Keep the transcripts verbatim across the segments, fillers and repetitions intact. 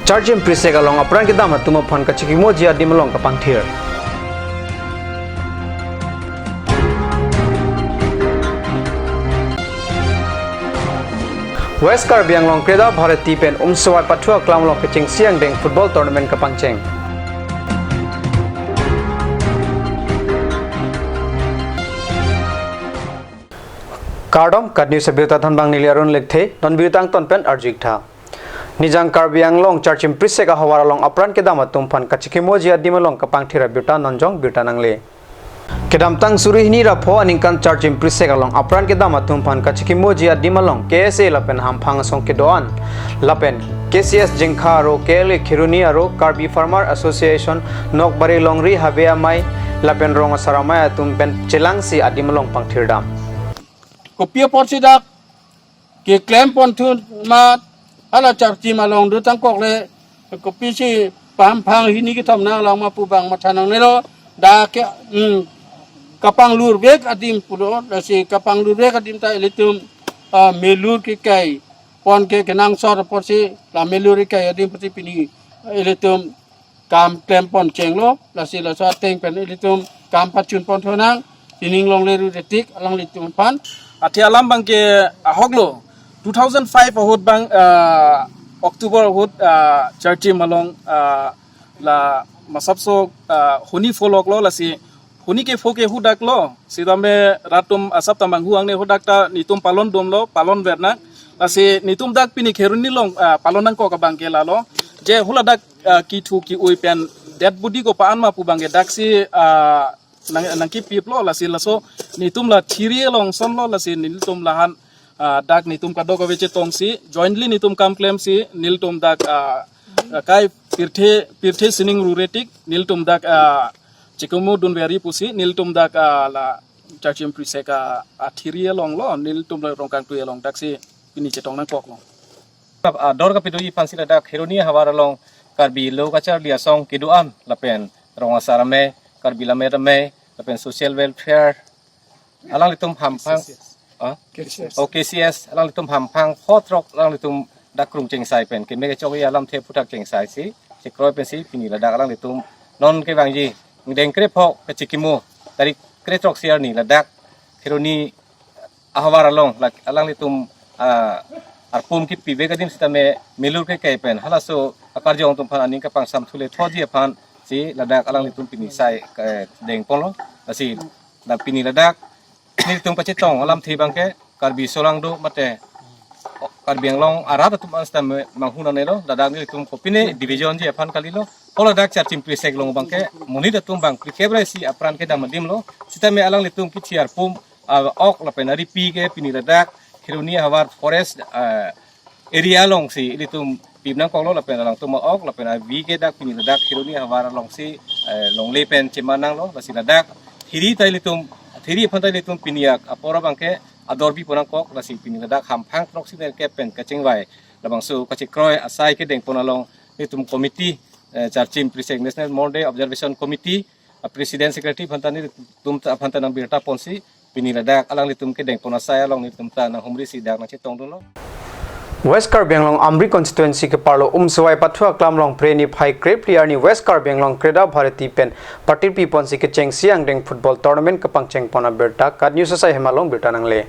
Charchim Prisek along apran kedam atum aphan kachikimoji adim along kapangthir. West Karbi Anglong Kreda Bharati pen Umswai pathu aklam along kechengsi angdeng football tournament kapangcheng. Kardom, KAT News abirta thanbang neli Arun Lekthe, non birta angton pen arju-ik tha. Nijang Karbi Anglong Charchim Prisek ahavar along apran kedam atum aphan kachikimoji adim along kapangthir abirta non jong birta nangle. Kedamtang suri hini ra pho aningkan Charchim Prisek along apran kedam atum aphan kachikimoji adim along K S A lapen hamphang asong kedo-an lapen K C S Jengkha aro K L A Kheroni aro Karbi Farmer Association Nokbari Longri Habe Amei lapen Rong Asar Amei atum pen chelangsi adim along pangthirdam. Kopi apotsi dak keklem ponthu ma hala Charchim along dotangkok le kopisi pamphang hini kethom nanglang ma pu bang matha nangnelo. Dak ke, hmm, kapanglurvek adim pulo, lasi kapanglurvek adim ta ilitum, ah, melur kekai pon ke kenangsot apotsi la melur kekai adim apotsi pini ilitum kam klem pon chenglo, lasi laso ateng pen ilitum kam pachun pon thonang, sining longle ru detik alanglitum aphan. Athe alam abangke ahoklo, two thousand five ahut abang, ah, October ahut, ah, Charchim along, ah, la masapso, ah, huni pholoklo, lasi huni kepho ke hudaklo, sitame rat atum asap ta manghu angne hudak ta netum palon domlo, palon vernang. Lasi netum dak pini Kheroni along, ah, palon nangkok abangke lalo. Je hula dak, ah, kethu ke-oi pen dead body ko pa-an ma pu abangke daksi, ah, nang, nangkipiplo, lasi laso netum la thiri along sonlo, lasi nelitum lahan, ah, dak netum kadokave chetongsi jointly netum kam klemsi nelitum dak, ah, ah, kai pirthe, pirthe sining ru detik nelitum dak, ah, chikimo dunveri pusi nelitum dak, ah, la Charchim Prisek, ah, athiri alonglo, nelitum la Rongkangtui along daksi pini chetong nangkoklo. Ah, dor kapidoji aphansi ladak Kheroni ahavar along Karbi lo kacharli asong kedo-an lapen Rong Asar Amei, Karbi Lammet Amei, lapen Social Welfare, alanglitum hamphang, ah? K C S. Oh, K C S, alanglitum hamphang pho throk alanglitum dak krung chengsai pen keme kechokji alamthe aphuthak chengsaisi chekroi pensi pini ladak alanglitum non kevangji angdeng krepho kachikimo tarik krethrok si arni ladak Kheroni ahavar along la alanglitum, ah, arpum kipivek adim sitame melur kekai pen halaso akarjong atum aphan aning kapangsam thule thoji aphansi ladak alanglitum pini sai kedeng ponlo. Lasi dak pini ladak nelitum kachetong alamthe abangke Karbi solangdo mate Karbi Anglong arat atum an sitame manghu nangnelo, ladak nelitum kopine division ji aphan kalilo. Hala dak Charchim Prisek along abangke monit atum bang phlikep ra isi apran kedam adimlo. Sitame alanglitum kithi arpum, ah, ok lapen aripi ke pini ladak Kheroni ahavar forest, ah, area alongsi ilitum pip nangkoklo lapen alangtum ok lapen avi ke dak pini ladak Kheroni ahavar alongsi, eh, longle pen cheman nanglo, lasi ladak thiri ta ilitum, thiri aphan ta ilitum pini ak apor abangke ador bipon nangkok, lasi pini ladak hamphang throksi nerkep pen kachingvai labangso kachikroi asai kedeng pon along nelitum committee, eh, Charchim Prisek National Mourning Day Observation Committee, ah, President Secretary aphan ta nelitum ta aphan ta nangbirta ponsi pini ladak alanglitum kedeng pon asai along nelitum ta nanghumrisi dak nangchetongdunlo. West Karbi Anglong Amri constituency keparlo Umswai pathu aklam along Phre niphai krephli arni West Karbi Anglong Kreda Bharati pen patirpi ponsi kechengsi angdeng football tournament kapangcheng pon abirta KAT News asai hem along birta nangle.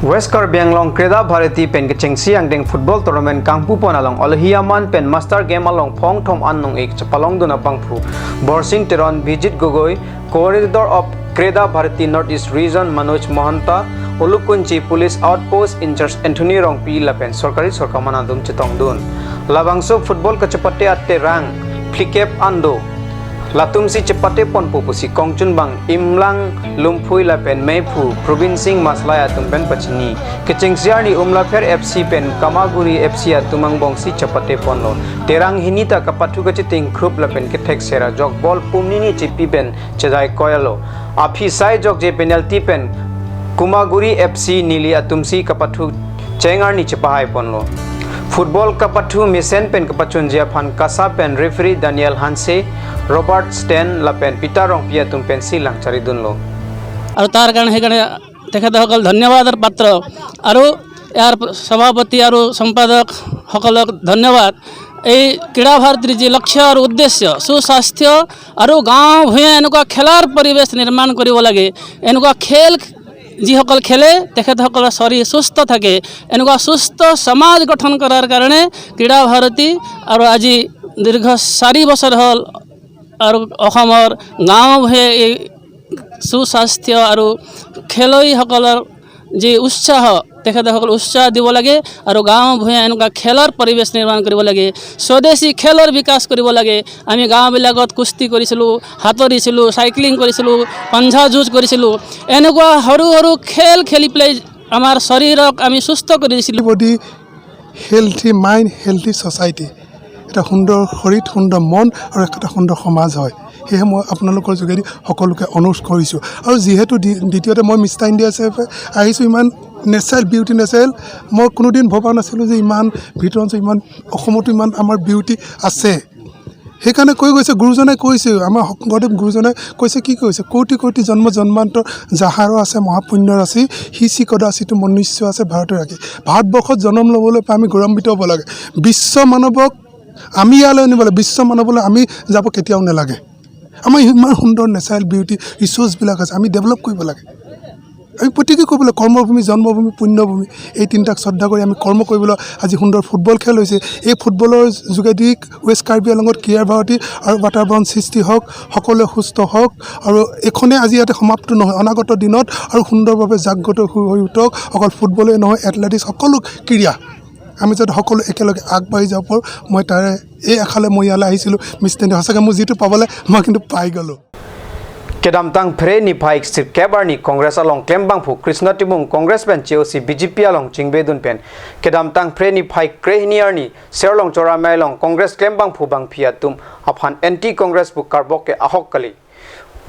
West Karbi Anglong Kreda Bharati pen kechengsi angdeng football tournament kangpu pon along alohi aman pen master game along phongthom an nung-ik chepalongdun abangphu Borsing Teron, Bijit Gogoi, Coordinator of Kreda Bharati North East Region Manoj Mohanta, Ulukunchi Police Outpost in-charge Anthony Rongpi lapen sorkari sorkar aman atum chetongdun. Labangso football kachepate aterang phlikep an do. Latumsi chepate ponpo pusi kongchunbang Imlang Lumphui lapen meiphu Probin Singh Maslai atum pen pachini. Kechengsi arni Umlapher F C pen Kamaguri F C atum angbongsi chepate ponlo. Terang hini ta kapathu kachiting khrup lapen kethek sera jok ball pum nini chipi pen chedai koilo. Aphi sai jokje penalty pen Kamaguri F C neli atumsi kapathu cheng arni chepahai ponlo. Football kapathu mesen pen kapachunji aphan KASA pen referee Daniel Hanse, Robert Sten lapen Peter Rongpi atum pensi langcharidunlo. আৰু তাৰ কাৰণে সেইকাৰণে তেখেতসকল ধন্যবাদৰ পাত্ৰ। আৰু ইয়াৰ সভাপতি আৰু সম্পাদক সকলক ধন্যবাদ। এই ক্ৰীড়া ভাৰতীৰ যি লক্ষ্য আৰু উদ্দেশ্য, সুস্বাস্থ্য আৰু গাঁও ভূঞে এনেকুৱা খেলাৰ পৰিৱেশ নিৰ্মাণ কৰিব লাগে, এনেকুৱা খেল যিসকল খেলে তেখেতসকলৰ শৰীৰ সুস্থ থাকে, এনেকুৱা সুস্থ সমাজ গঠন কৰাৰ কাৰণে ক্ৰীড়া ভাৰতী আৰু আজি দীৰ্ঘ চাৰি বছৰ হ'ল আৰু অসমৰ গাঁও ভূঞে এই সুস্বাস্থ্য আৰু খেলুৱৈসকলৰ যি উৎসাহ, তেখেতসকল উৎসাহ দিব লাগে আৰু গাঁও ভূঞে এনেকুৱা খেলৰ পৰিৱেশ নিৰ্মাণ কৰিব লাগে। স্বদেশী খেলৰ বিকাশ কৰিব লাগে। আমি গাঁওবিলাকত কুস্তি কৰিছিলোঁ, সাঁতুৰিছিলোঁ, চাইক্লিং কৰিছিলোঁ, পঞ্জা যুঁজ কৰিছিলোঁ। এনেকুৱা সৰু সৰু খেল খেলি পেলাই আমাৰ শৰীৰক আমি সুস্থ কৰি দিছিলোঁ। Body, healthy mind, healthy society। এটা সুন্দৰ শৰীৰ, সুন্দৰ মন আৰু এটা সুন্দৰ সমাজ হয়। সেয়েহে মই আপোনালোকৰ যোগেদি সকলোকে অনুৰোধ কৰিছোঁ। আৰু যিহেতু দ্বি- দ্বিতীয়তে মই মিষ্টাৰ ইণ্ডিয়া হিচাপে আহিছোঁ, ইমান নেচাৰেল বিউটি, নেচাৰেল, মই কোনোদিন ভবা নাছিলোঁ যে ইমান ভিতৰত ইমান, অসমতো ইমান আমাৰ বিউটি আছে। সেইকাৰণে কৈ গৈছে, গুৰুজনাই কৈছে, আমাৰ শংকৰদেৱ গুৰুজনাই কৈছে, কি কৈছে, কোটি কোটি জন্ম জন্মান্তৰ যাহাৰো আছে মহাপুণ্য ৰাশি, সি সি কদাচিতো মনুষ্য আছে ভাৰতৰ ৰাশি। ভাৰতবৰ্ষত জন্ম ল'বলৈ পাই আমি গৌৰৱান্বিত হ'ব লাগে। বিশ্ব মানৱক আমি ইয়ালৈ আনিব লাগে, বিশ্ব মানৱলৈ আমি যাব কেতিয়াও নালাগে। আমাৰ ইমান সুন্দৰ নেচাৰেল বিউটি ৰিচ'ৰ্চবিলাক আছে, আমি ডেভেলপ কৰিব লাগে। আমি প্ৰত্যেকে কৰিব লাগে, কৰ্মভূমি, জন্মভূমি, পুণ্যভূমি, এই তিনিটাক শ্ৰদ্ধা কৰি আমি কৰ্ম কৰিবলৈ আজি সুন্দৰ ফুটবল খেল হৈছে। এই ফুটবলৰ যোগেদি ৱেষ্ট কাৰ্বি আংলঙত ক্ৰীড়া ভাৰতী আৰু বাতাবৰণ সৃষ্টি হওক, সকলোৱে সুস্থ হওক আৰু এইখনে আজি ইয়াতে সমাপ্ত নহয়, অনাগত দিনত আৰু সুন্দৰভাৱে জাগ্ৰত হৈ হৈ উঠক। অকল ফুটবলেই নহয়, এথলেটিক্স, সকলো ক্ৰীড়া আমি যাতে সকলো একেলগে আগবাঢ়ি যাব পাৰোঁ, মই তাৰে এই আশালৈ মই ইয়ালৈ আহিছিলোঁ। মিষ্টাৰ ইণ্ডিয়া, সঁচাকৈ মোৰ যিটো পাবলৈ মই কিন্তু পাই গ'লোঁ। Kedamtang Phre niphai sirkep arni Congress along klembangphu Krishna Timung Congress pen che-osi B J P along chingvedun pen kedamtang Phre niphai krehini arni Serlongchor Amei along Congress klembangphu bangphi atum aphan anti Congress pu karbok ke ahok kali.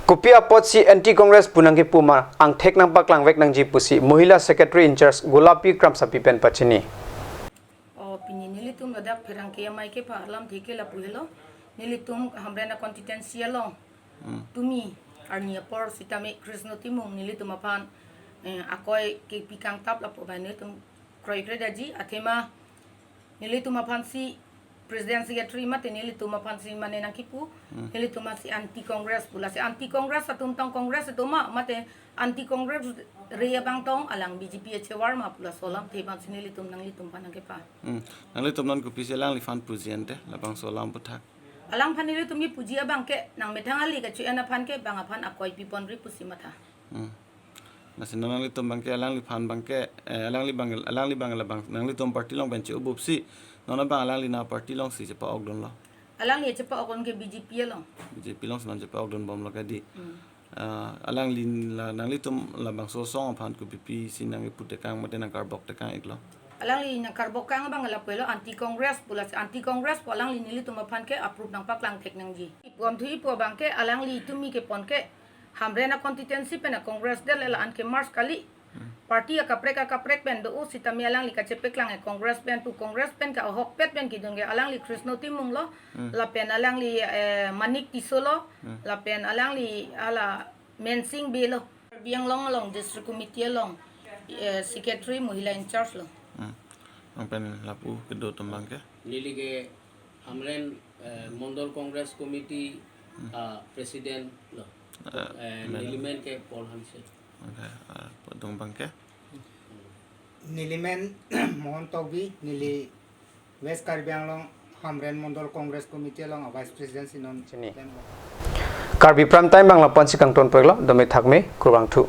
Kopi apotsi anti Congress pu nangkepu ma angthek nangpaklang vek nangji pusi Mohila Secretary in charge Gulapi Kramsapi pen pachini. O pini nelitum ladak pherangke amei kepha alamthe ke lapu helo. Nelitum Hamren a constituency along tumi arni apor sitame Krishna Timung nelitum aphan, eh, akoi kepi kangtap lapu abang nelitum kroikre daji athema nelitum aphansi president secretary mate nelitum aphansi mane nangkipu, nelitum aphansi anti Congress pu, lasi anti Congress atum tang Congress atum ma mate anti Congress re abang tong alang B J P achevar ma pu laso alamthe abangsi nelitum nanglitum aphan nangkepa. Hmm. Nanglitum non kopisi alangliphan puji ante labangso alam aputhak? Alangphan nelitum kipuji abang ke nangmethang ali kachu-en aphan ke bang aphan akoi piponri pusi matha. Hmm. Lasi non nanglitum abang ke alangliphan abang ke, eh, alangli abang, alangli abang labang nanglitum party along pen che-obupsi non abang alangli na party alongsi chepa-okdunlo? Alangli chepa-okdun ke B J P along. B J P alongsi non chepa-okdunbomlo kadi. Hmm. Ah, alangli la nanglitum labangso asong aphan kopipisi nangkipu tekang mate nangkarbok tekang iklo? Alangli nangkarbok kang abang lapu helo anti Congress pu, lasi anti Congress pu alangli nelitum aphan ke approve nangpaklang thek nangji. Ipu amthu ipu abang ke alangli tumi kepon ke Hamren a constituency pen a Congress det le la-an ke merge kali. Party akaprek akaprek pen do-o sitame alangli kachepaklang e Congress pen pu, Congress pen ke ahokpet pen kedun ke alangli Krishna Timung lo, lapen alangli, eh, Manik Tisso lo, lapen alangli hala Mensing Bey lo. Karbi Anglong along District Committee along, eh, Secretary Mohila in charge lo. Hmm. Nang pen lapu kedo atum abang ke? Neli ke Hamren, eh, Mondol Congress Committee, ah, President lo. Eh, nelimen ke Paul Hanse. Okay, ah, padung abang ke? Nelimen Mohan Tokbi, neli West Karbi Anglong Hamren Mondol Congress Committee along a Vice President si non. Chini. Karbi Prime Time abang lapu-ansi kangton peklo, dome thakme, kurvangthu.